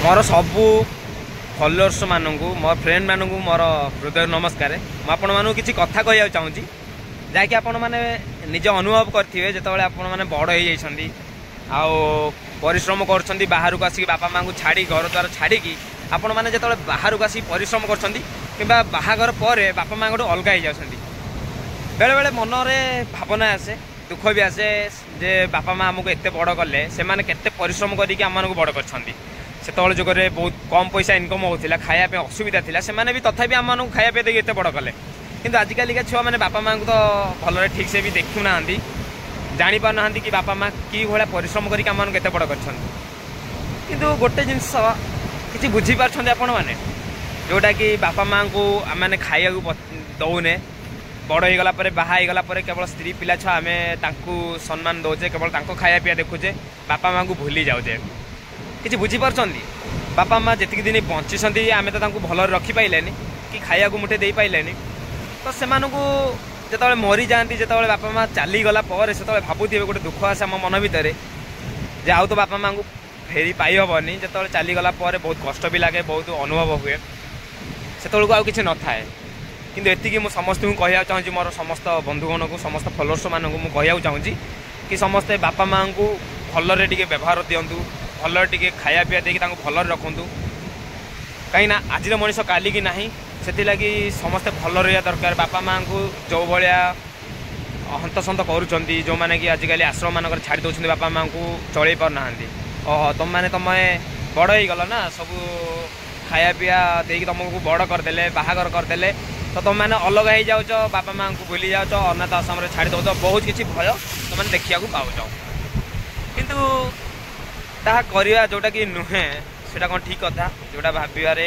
ମୋର ସବୁ ଫଲୋଅର୍ସମାନଙ୍କୁ, ମୋ ଫ୍ରେଣ୍ଡମାନଙ୍କୁ ମୋର ହୃଦୟ ନମସ୍କାର। ମୁଁ ଆପଣମାନଙ୍କୁ କିଛି କଥା କହିବାକୁ ଚାହୁଁଛି, ଯାହାକି ଆପଣମାନେ ନିଜେ ଅନୁଭବ କରିଥିବେ ଯେତେବେଳେ ଆପଣମାନେ ବଡ଼ ହେଇଯାଇଛନ୍ତି ଆଉ ପରିଶ୍ରମ କରୁଛନ୍ତି ବାହାରକୁ ଆସିକି, ବାପା ମାଆଙ୍କୁ ଛାଡ଼ି, ଘର ଦ୍ୱାର ଛାଡ଼ିକି ଆପଣମାନେ ଯେତେବେଳେ ବାହାରକୁ ଆସିକି ପରିଶ୍ରମ କରୁଛନ୍ତି କିମ୍ବା ବାହାଘର ପରେ ବାପା ମାଆଙ୍କଠୁ ଅଲଗା ହେଇଯାଉଛନ୍ତି, ବେଳେବେଳେ ମନରେ ଭାବନା ଆସେ, ଦୁଃଖ ବି ଆସେ ଯେ ବାପା ମା' ଆମକୁ ଏତେ ବଡ଼ କଲେ, ସେମାନେ କେତେ ପରିଶ୍ରମ କରିକି ଆମମାନଙ୍କୁ ବଡ଼ କରିଛନ୍ତି। ସେତେବେଳେ ଯୁଗରେ ବହୁତ କମ୍ ପଇସା ଇନକମ୍ ହେଉଥିଲା, ଖାଇବା ପାଇଁ ଅସୁବିଧା ଥିଲା, ସେମାନେ ବି ତଥାପି ଆମମାନଙ୍କୁ ଖାଇବା ପାଇଁ ଦେଇକି ଏତେ ବଡ଼ କଲେ। କିନ୍ତୁ ଆଜିକାଲିକା ଛୁଆମାନେ ବାପା ମାଆଙ୍କୁ ତ ଭଲରେ ଠିକ୍ସେ ବି ଦେଖୁନାହାନ୍ତି, ଜାଣିପାରୁନାହାନ୍ତି କି ବାପା ମା' କି ଭଳିଆ ପରିଶ୍ରମ କରିକି ଆମମାନଙ୍କୁ ଏତେ ବଡ଼ କରିଛନ୍ତି। କିନ୍ତୁ ଗୋଟେ ଜିନିଷ କିଛି ବୁଝିପାରୁଛନ୍ତି ଆପଣମାନେ, ଯେଉଁଟାକି ବାପା ମାଆଙ୍କୁ ଆମେମାନେ ଖାଇବାକୁ ଦେଉନେ, ବଡ଼ ହେଇଗଲା ପରେ, ବାହା ହେଇଗଲା ପରେ କେବଳ ସ୍ତ୍ରୀ ପିଲା ଛୁଆ ଆମେ ତାଙ୍କୁ ସମ୍ମାନ ଦେଉଛେ, କେବଳ ତାଙ୍କ ଖାଇବା ପିଇବା ଦେଖୁଛେ, ବାପା ମାଆଙ୍କୁ ଭୁଲି ଯାଉଛେ। କିଛି ବୁଝିପାରୁଛନ୍ତି? ବାପା ମା' ଯେତିକି ଦିନ ବଞ୍ଚିଛନ୍ତି ଆମେ ତ ତାଙ୍କୁ ଭଲରେ ରଖିପାରିଲେନି କି ଖାଇବାକୁ ମୁଠେ ଦେଇପାରିଲେନି, ତ ସେମାନଙ୍କୁ ଯେତେବେଳେ ମରିଯାଆନ୍ତି, ଯେତେବେଳେ ବାପା ମା' ଚାଲିଗଲା ପରେ ସେତେବେଳେ ଭାବୁଥିବେ, ଗୋଟେ ଦୁଃଖ ଆସେ ଆମ ମନ ଭିତରେ ଯେ ଆଉ ତ ବାପା ମାଆଙ୍କୁ ଫେରି ପାଇହେବନି। ଯେତେବେଳେ ଚାଲିଗଲା ପରେ ବହୁତ କଷ୍ଟ ବି ଲାଗେ, ବହୁତ ଅନୁଭବ ହୁଏ, ସେତେବେଳକୁ ଆଉ କିଛି ନଥାଏ। କିନ୍ତୁ ଏତିକି ମୁଁ ସମସ୍ତଙ୍କୁ କହିବାକୁ ଚାହୁଁଛି, ମୋର ସମସ୍ତ ବନ୍ଧୁଗଣକୁ, ସମସ୍ତ ଫଲୋଅର୍ସମାନଙ୍କୁ ମୁଁ କହିବାକୁ ଚାହୁଁଛି କି ସମସ୍ତେ ବାପା ମାଆଙ୍କୁ ଭଲରେ ଟିକେ ବ୍ୟବହାର ଦିଅନ୍ତୁ, ଭଲରେ ଟିକେ ଖାଇବା ପିଇବା ଦେଇକି ତାଙ୍କୁ ଭଲରେ ରଖନ୍ତୁ। କାହିଁକିନା ଆଜିର ମଣିଷ କାଲିକି ନାହିଁ, ସେଥିଲାଗି ସମସ୍ତେ ଭଲ ରହିବା ଦରକାର। ବାପା ମାଆଙ୍କୁ ଯେଉଁ ଭଳିଆ ହନ୍ତସନ୍ତ କରୁଛନ୍ତି, ଯେଉଁମାନେ କି ଆଜିକାଲି ଆଶ୍ରମମାନଙ୍କରେ ଛାଡ଼ି ଦେଉଛନ୍ତି, ବାପା ମାଆଙ୍କୁ ଚଳେଇ ପାରୁନାହାନ୍ତି। ଓହୋ, ତୁମମାନେ ତୁମେ ବଡ଼ ହେଇଗଲ ନା, ସବୁ ଖାଇବା ପିଇବା ଦେଇକି ତୁମକୁ ବଡ଼ କରିଦେଲେ, ବାହାଘର କରିଦେଲେ, ତ ତୁମେମାନେ ଅଲଗା ହେଇଯାଉଛ, ବାପା ମାଆଙ୍କୁ ଭୁଲି ଯାଉଛ, ଅନାଥ ଆଶ୍ରମରେ ଛାଡ଼ି ଦେଉଛ, ବହୁତ କିଛି ଭୟ ତୁମେମାନେ ଦେଖିବାକୁ ପାଉଛ। କିନ୍ତୁ ତାହା କରିବା ଯେଉଁଟାକି ନୁହେଁ, ସେଇଟା କ'ଣ ଠିକ୍ କଥା? ଯେଉଁଟା ଭାବିବାରେ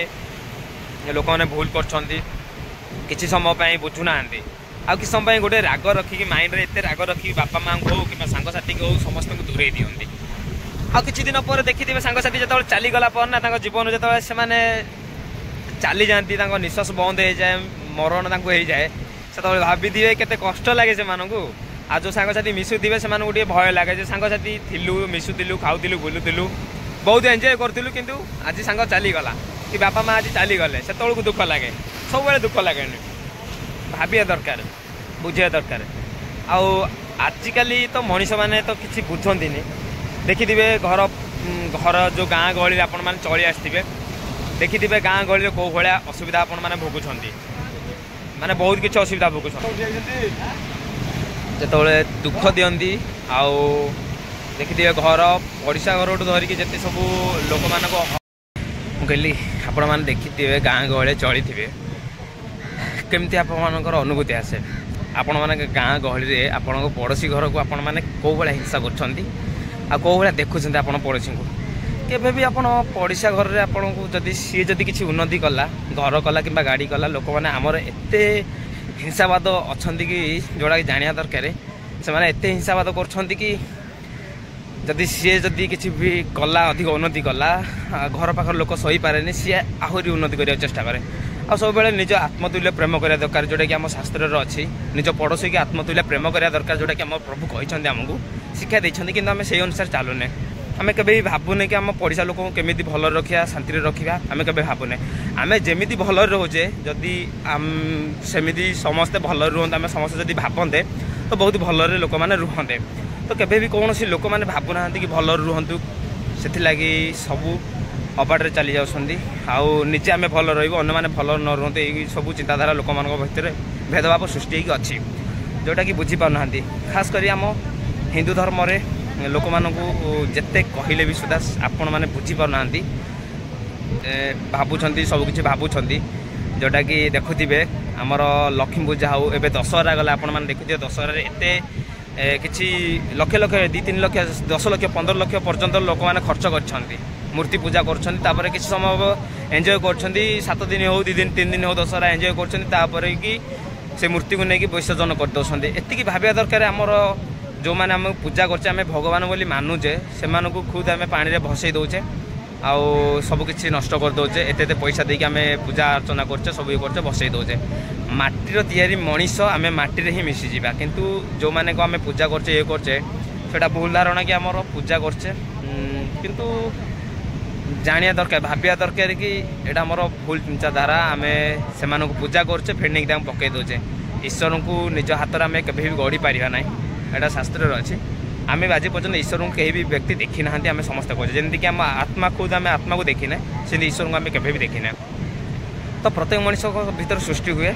ଲୋକମାନେ ଭୁଲ କରୁଛନ୍ତି, କିଛି ସମୟ ପାଇଁ ବୁଝୁନାହାନ୍ତି, ଆଉ କିଛି ସମୟ ପାଇଁ ଗୋଟେ ରାଗ ରଖିକି, ମାଇଣ୍ଡରେ ଏତେ ରାଗ ରଖିକି ବାପା ମାଆଙ୍କୁ ହଉ କିମ୍ବା ସାଙ୍ଗସାଥିଙ୍କୁ ହଉ ସମସ୍ତଙ୍କୁ ଦୂରେଇ ଦିଅନ୍ତି। ଆଉ କିଛି ଦିନ ପରେ ଦେଖିଥିବେ ସାଙ୍ଗସାଥି ଯେତେବେଳେ ଚାଲିଗଲା ପରେ ନା, ତାଙ୍କ ଜୀବନ ଯେତେବେଳେ ସେମାନେ ଚାଲିଯାଆନ୍ତି, ତାଙ୍କ ନିଶ୍ୱାସ ବନ୍ଦ ହେଇଯାଏ, ମରଣ ତାଙ୍କୁ ହେଇଯାଏ, ସେତେବେଳେ ଭାବିଥିବେ କେତେ କଷ୍ଟ ଲାଗେ ସେମାନଙ୍କୁ। ଆଉ ଯେଉଁ ସାଙ୍ଗସାଥି ମିଶୁଥିବେ ସେମାନଙ୍କୁ ଟିକେ ଭୟ ଲାଗେ ଯେ ସାଙ୍ଗସାଥି ଥିଲୁ, ମିଶୁଥିଲୁ, ଖାଉଥିଲୁ, ବୁଲୁଥିଲୁ, ବହୁତ ଏନ୍ଜୟ କରୁଥିଲୁ, କିନ୍ତୁ ଆଜି ସାଙ୍ଗ ଚାଲିଗଲା କି ବାପା ମା' ଆଜି ଚାଲିଗଲେ, ସେତେବେଳକୁ ଦୁଃଖ ଲାଗେ। ସବୁବେଳେ ଦୁଃଖ ଲାଗେନି, ଭାବିବା ଦରକାର, ବୁଝିବା ଦରକାର। ଆଉ ଆଜିକାଲି ତ ମଣିଷମାନେ ତ କିଛି ବୁଝନ୍ତିନି। ଦେଖିଥିବେ ଘର ଘର ଯେଉଁ ଗାଁ ଗହଳିରେ ଆପଣମାନେ ଚଳି ଆସିଥିବେ, ଦେଖିଥିବେ ଗାଁ ଗହଳିରେ କେଉଁ ଭଳିଆ ଅସୁବିଧା ଆପଣମାନେ ଭୋଗୁଛନ୍ତି, ମାନେ ବହୁତ କିଛି ଅସୁବିଧା ଭୋଗୁଛନ୍ତି ଯେତେବେଳେ ଦୁଃଖ ଦିଅନ୍ତି। ଆଉ ଦେଖିଥିବେ ଘର ପଡ଼ିଶା ଘରଠୁ ଧରିକି ଯେତେ ସବୁ ଲୋକମାନଙ୍କ, ମୁଁ କହିଲି ଆପଣମାନେ ଦେଖିଥିବେ ଗାଁ ଗହଳିରେ ଚଳିଥିବେ, କେମିତି ଆପଣମାନଙ୍କର ଅନୁଭୂତି ଆସେ? ଆପଣମାନେ ଗାଁ ଗହଳିରେ ଆପଣଙ୍କ ପଡ଼ୋଶୀ ଘରକୁ ଆପଣମାନେ କେଉଁ ଭଳିଆ ହିଂସା କରୁଛନ୍ତି ଆଉ କେଉଁ ଭଳିଆ ଦେଖୁଛନ୍ତି ଆପଣ ପଡ଼ୋଶୀଙ୍କୁ? କେବେ ବି ଆପଣ ପଡ଼ିଶା ଘରରେ ଆପଣଙ୍କୁ ଯଦି ସିଏ ଯଦି କିଛି ଉନ୍ନତି କଲା, ଘର କଲା କିମ୍ବା ଗାଡ଼ି କଲା, ଲୋକମାନେ ଆମର ଏତେ ହିଂସାବାଦ ଅଛନ୍ତି କି ଯେଉଁଟାକି ଜାଣିବା ଦରକାର। ସେମାନେ ଏତେ ହିଂସାବାଦ କରୁଛନ୍ତି କି ଯଦି ସିଏ ଯଦି କିଛି ବି କଲା, ଅଧିକ ଉନ୍ନତି କଲା, ଘର ପାଖର ଲୋକ ସହିପାରେନି, ସିଏ ଆହୁରି ଉନ୍ନତି କରିବାକୁ ଚେଷ୍ଟା କରେ। ଆଉ ସବୁବେଳେ ନିଜ ଆତ୍ମତୁଲ୍ୟ ପ୍ରେମ କରିବା ଦରକାର, ଯେଉଁଟାକି ଆମ ଶାସ୍ତ୍ରରେ ଅଛି। ନିଜ ପଡ଼ୋଶୀକି ଆତ୍ମତୁଲ୍ୟ ପ୍ରେମ କରିବା ଦରକାର, ଯେଉଁଟାକି ଆମ ପ୍ରଭୁ କହିଛନ୍ତି, ଆମକୁ ଶିକ୍ଷା ଦେଇଛନ୍ତି। କିନ୍ତୁ ଆମେ ସେଇ ଅନୁସାରେ ଚାଲୁନେ। ଆମେ କେବେ ବି ଭାବୁନେ କି ଆମ ପଡ଼ିଶା ଲୋକଙ୍କୁ କେମିତି ଭଲରେ ରଖିବା, ଶାନ୍ତିରେ ରଖିବା, ଆମେ କେବେ ଭାବୁନେ। ଆମେ ଯେମିତି ଭଲରେ ରହୁଛେ, ଯଦି ସେମିତି ସମସ୍ତେ ଭଲରେ ରୁହନ୍ତେ, ଆମେ ସମସ୍ତେ ଯଦି ଭାବନ୍ତେ ତ ବହୁତ ଭଲରେ ଲୋକମାନେ ରୁହନ୍ତେ। ତ କେବେ ବି କୌଣସି ଲୋକମାନେ ଭାବୁନାହାନ୍ତି କି ଭଲରେ ରୁହନ୍ତୁ, ସେଥିଲାଗି ସବୁ ଅବାଟରେ ଚାଲି ଯାଉଛନ୍ତି। ଆଉ ନିଜେ ଆମେ ଭଲ ରହିବୁ, ଅନ୍ୟମାନେ ଭଲ ନ ରୁହନ୍ତୁ, ଏଇ ସବୁ ଚିନ୍ତାଧାରା ଲୋକମାନଙ୍କ ଭିତରେ ଭେଦଭାବ ସୃଷ୍ଟି ହେଇକି ଅଛି, ଯେଉଁଟାକି ବୁଝିପାରୁନାହାନ୍ତି। ଖାସ କରି ଆମ ହିନ୍ଦୁ ଧର୍ମରେ ଲୋକମାନଙ୍କୁ ଯେତେ କହିଲେ ବି ସୁଦ୍ଧା ଆପଣମାନେ ବୁଝିପାରୁନାହାନ୍ତି, ଭାବୁଛନ୍ତି ସବୁକିଛି ଭାବୁଛନ୍ତି। ଯେଉଁଟାକି ଦେଖୁଥିବେ ଆମର ଲକ୍ଷ୍ମୀ ପୂଜା ହେଉ, ଏବେ ଦଶହରା ଗଲେ ଆପଣମାନେ ଦେଖୁଥିବେ ଦଶହରାରେ ଏତେ କିଛି ଲକ୍ଷ ଲକ୍ଷ, 2 3 ଲକ୍ଷ, 10 ଲକ୍ଷ, 15 ଲକ୍ଷ ପର୍ଯ୍ୟନ୍ତ ଲୋକମାନେ ଖର୍ଚ୍ଚ କରିଛନ୍ତି, ମୂର୍ତ୍ତି ପୂଜା କରୁଛନ୍ତି, ତାପରେ କିଛି ସମୟ ଏନ୍ଜୟ କରୁଛନ୍ତି, 7 ଦିନ ହେଉ, 2 ଦିନ 3 ଦିନ ହେଉ ଦଶହରା ଏନ୍ଜୟ କରୁଛନ୍ତି, ତାପରେ କି ସେ ମୂର୍ତ୍ତିକୁ ନେଇକି ବିସର୍ଜନ କରିଦେଉଛନ୍ତି। ଏତିକି ଭାବିବା ଦରକାର, ଆମର ଯେଉଁମାନେ ଆମକୁ ପୂଜା କରୁଛେ, ଆମେ ଭଗବାନ ବୋଲି ମାନୁଛେ, ସେମାନଙ୍କୁ ଖୁଦ୍ ଆମେ ପାଣିରେ ଭସେଇ ଦେଉଛେ ଆଉ ସବୁକିଛି ନଷ୍ଟ କରିଦେଉଛେ। ଏତେ ଏତେ ପଇସା ଦେଇକି ଆମେ ପୂଜା ଅର୍ଚ୍ଚନା କରୁଛେ, ସବୁ ଇଏ କରୁଛେ, ଭସେଇ ଦେଉଛେ। ମାଟିର ତିଆରି ମଣିଷ, ଆମେ ମାଟିରେ ହିଁ ମିଶିଯିବା। କିନ୍ତୁ ଯେଉଁମାନଙ୍କୁ ଆମେ ପୂଜା କରୁଛେ, ଇଏ କରୁଛେ, ସେଇଟା ଭୁଲ ଧାରଣା କି ଆମର ପୂଜା କରୁଛେ, କିନ୍ତୁ ଜାଣିବା ଦରକାର, ଭାବିବା ଦରକାର କି ଏଇଟା ଆମର ଭୁଲ ଚିନ୍ତାଧାରା। ଆମେ ସେମାନଙ୍କୁ ପୂଜା କରୁଛେ, ଫେର୍ ନେଇକି ତାଙ୍କୁ ପକାଇ ଦେଉଛେ। ଈଶ୍ୱରଙ୍କୁ ନିଜ ହାତରେ ଆମେ କେବେ ବି ଗଢ଼ି ପାରିବା ନାହିଁ, ଏଇଟା ଶାସ୍ତ୍ରରେ ଅଛି। ଆମେ ଆଜି ପର୍ଯ୍ୟନ୍ତ ଈଶ୍ୱରଙ୍କୁ କେହି ବି ବ୍ୟକ୍ତି ଦେଖିନାହାନ୍ତି। ଆମେ ସମସ୍ତେ କହୁଛେ ଯେମିତିକି ଆମ ଆତ୍ମା ଖୁଦ ଆମେ ଆତ୍ମାକୁ ଦେଖିନେ, ସେମିତି ଈଶ୍ୱରଙ୍କୁ ଆମେ କେବେ ବି ଦେଖିନେ। ତ ପ୍ରତ୍ୟେକ ମଣିଷଙ୍କ ଭିତରେ ସୃଷ୍ଟି ହୁଏ।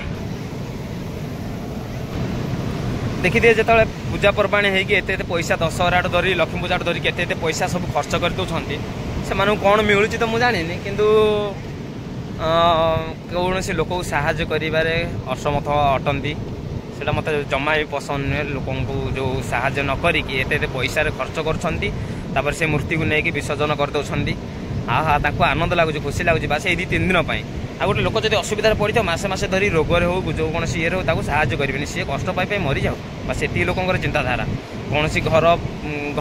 ଦେଖିଦିଏ ଯେତେବେଳେ ପୂଜାପର୍ବାଣୀ ହେଇକି ଏତେ ଏତେ ପଇସା, ଦଶହରାଠୁ ଧରି ଲକ୍ଷ୍ମୀ ପୂଜାଠୁ ଧରିକି ଏତେ ଏତେ ପଇସା ସବୁ ଖର୍ଚ୍ଚ କରିଦେଉଛନ୍ତି, ସେମାନଙ୍କୁ କ'ଣ ମିଳୁଛି ତ ମୁଁ ଜାଣିନି, କିନ୍ତୁ କୌଣସି ଲୋକକୁ ସାହାଯ୍ୟ କରିବାରେ ଅସମର୍ଥ ଅଟନ୍ତି। ସେଇଟା ମୋତେ ଜମା ବି ପସନ୍ଦ ନୁହେଁ। ଲୋକଙ୍କୁ ଯେଉଁ ସାହାଯ୍ୟ ନ କରିକି ଏତେ ଏତେ ପଇସାରେ ଖର୍ଚ୍ଚ କରୁଛନ୍ତି, ତାପରେ ସେ ମୂର୍ତ୍ତିକୁ ନେଇକି ବିସର୍ଜନ କରିଦେଉଛନ୍ତି। ହା ତାଙ୍କୁ ଆନନ୍ଦ ଲାଗୁଛି, ଖୁସି ଲାଗୁଛି, ବାସ୍ ଏଇ 2-3 ଦିନ ପାଇଁ। ଆଉ ଗୋଟେ ଲୋକ ଯଦି ଅସୁବିଧାରେ ପଡ଼ିଥିବ, ମାସେ ମାସେ ଧରି ରୋଗରେ ହଉ ଯେକୌଣସି ଇଏରେ ହଉ, ତାକୁ ସାହାଯ୍ୟ କରିବେନି, ସିଏ କଷ୍ଟ ପାଇ ପାଇ ମରିଯାଉ, ବା ସେତିକି ଲୋକଙ୍କର ଚିନ୍ତାଧାରା। କୌଣସି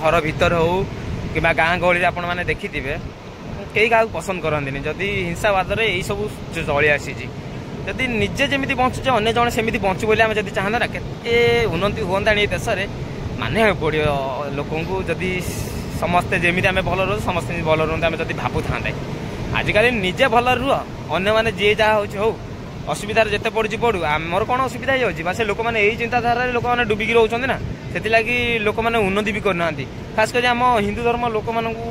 ଘର ଭିତରେ ହଉ କିମ୍ବା ଗାଁ ଗହଳିରେ ଆପଣମାନେ ଦେଖିଥିବେ, କେହି କାହାକୁ ପସନ୍ଦ କରନ୍ତିନି। ଯଦି ହିଂସାବାଦରେ ଏଇସବୁ ଚଳି ଆସିଛି, ଯଦି ନିଜେ ଯେମିତି ବଞ୍ଚୁଛେ ଅନ୍ୟ ଜଣେ ସେମିତି ବଞ୍ଚୁ ବୋଲି ଆମେ ଯଦି ଚାହାନ୍ତା ନା, କେତେ ଉନ୍ନତି ହୁଅନ୍ତାଣି ଏ ଦେଶରେ। ମାନିବାକୁ ପଡ଼ିବ ଲୋକଙ୍କୁ, ଯଦି ସମସ୍ତେ ଯେମିତି ଆମେ ଭଲ ରହୁ, ସମସ୍ତେ ଭଲ ରୁହନ୍ତି, ଆମେ ଯଦି ଭାବୁଥାନ୍ତେ। ଆଜିକାଲି ନିଜେ ଭଲରେ ରୁହ, ଅନ୍ୟମାନେ ଯିଏ ଯାହା ହେଉଛି ହଉ, ଅସୁବିଧାରେ ଯେତେ ପଡ଼ୁଛି ପଡ଼ୁ, ଆମର କ'ଣ ଅସୁବିଧା ହେଇଯାଉଛି। ବା ସେ ଲୋକମାନେ ଏଇ ଚିନ୍ତାଧାରାରେ ଲୋକମାନେ ଡୁବିକି ରହୁଛନ୍ତି ନା, ସେଥିଲାଗି ଲୋକମାନେ ଉନ୍ନତି ବି କରୁନାହାନ୍ତି। ଖାସ କରି ଆମ ହିନ୍ଦୁ ଧର୍ମ ଲୋକମାନଙ୍କୁ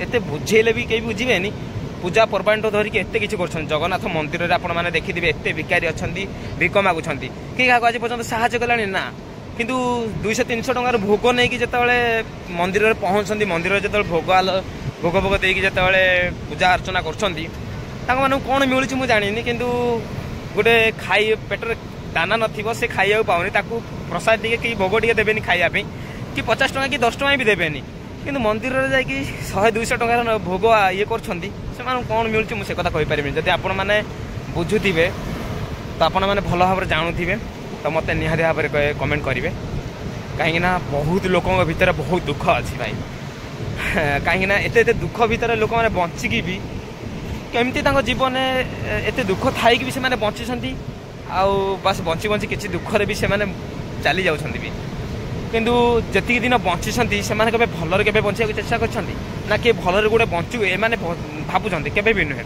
ଏତେ ବୁଝେଇଲେ ବି କେହି ବୁଝିବେନି। ପୂଜା ପର୍ବାଣୀଠୁ ଧରିକି ଏତେ କିଛି କରୁଛନ୍ତି। ଜଗନ୍ନାଥ ମନ୍ଦିରରେ ଆପଣମାନେ ଦେଖିଥିବେ ଏତେ ଭିକାରୀ ଅଛନ୍ତି, ଭିକ ମାଗୁଛନ୍ତି, କେହି କାହାକୁ ଆଜି ପର୍ଯ୍ୟନ୍ତ ସାହାଯ୍ୟ କଲାଣି ନା। କିନ୍ତୁ 200-300 ଟଙ୍କାର ଭୋଗ ନେଇକି ଯେତେବେଳେ ମନ୍ଦିରରେ ପହଞ୍ଚନ୍ତି, ମନ୍ଦିରରେ ଯେତେବେଳେ ଭୋଗ ଭୋଗ ଦେଇକି ଯେତେବେଳେ ପୂଜା ଅର୍ଚ୍ଚନା କରୁଛନ୍ତି, ତାଙ୍କମାନଙ୍କୁ କ'ଣ ମିଳୁଛି ମୁଁ ଜାଣିନି, କିନ୍ତୁ ଗୋଟେ ଖାଇ ପେଟରେ ଦାନା ନଥିବ, ସେ ଖାଇବାକୁ ପାଉନି, ତାକୁ ପ୍ରସାଦ ଟିକେ କି ଭୋଗ ଟିକେ ଦେବେନି ଖାଇବା ପାଇଁ, କି 50 ଟଙ୍କା କି 10 ଟଙ୍କା ବି ଦେବେନି, କିନ୍ତୁ ମନ୍ଦିରରେ ଯାଇକି 100-200 ଟଙ୍କାର ଭୋଗ ଇଏ କରୁଛନ୍ତି। ସେମାନଙ୍କୁ କ'ଣ ମିଳୁଛି ମୁଁ ସେ କଥା କହିପାରିବିନି। ଯଦି ଆପଣମାନେ ବୁଝୁଥିବେ ତ ଆପଣମାନେ ଭଲ ଭାବରେ ଜାଣୁଥିବେ, ତ ମୋତେ ନିହାତି ଭାବରେ କମେଣ୍ଟ କରିବେ। କାହିଁକିନା ବହୁତ ଲୋକଙ୍କ ଭିତରେ ବହୁତ ଦୁଃଖ ଅଛି ଭାଇ। କାହିଁକିନା ଏତେ ଏତେ ଦୁଃଖ ଭିତରେ ଲୋକମାନେ ବଞ୍ଚିକି ବି କେମିତି ତାଙ୍କ ଜୀବନରେ ଏତେ ଦୁଃଖ ଥାଇକି ବି ସେମାନେ ବଞ୍ଚିଛନ୍ତି, ଆଉ ବାସ୍ ବଞ୍ଚି ବଞ୍ଚି କିଛି ଦୁଃଖରେ ବି ସେମାନେ ଚାଲି ଯାଉଛନ୍ତି ବି। କିନ୍ତୁ ଯେତିକି ଦିନ ବଞ୍ଚିଛନ୍ତି ସେମାନେ କେବେ ଭଲରେ କେବେ ବଞ୍ଚିବାକୁ ଚେଷ୍ଟା କରିଛନ୍ତି ନା? କିଏ ଭଲରେ ଗୋଟେ ବଞ୍ଚୁ ଏମାନେ ଭାବୁଛନ୍ତି? କେବେ ବି ନୁହେଁ।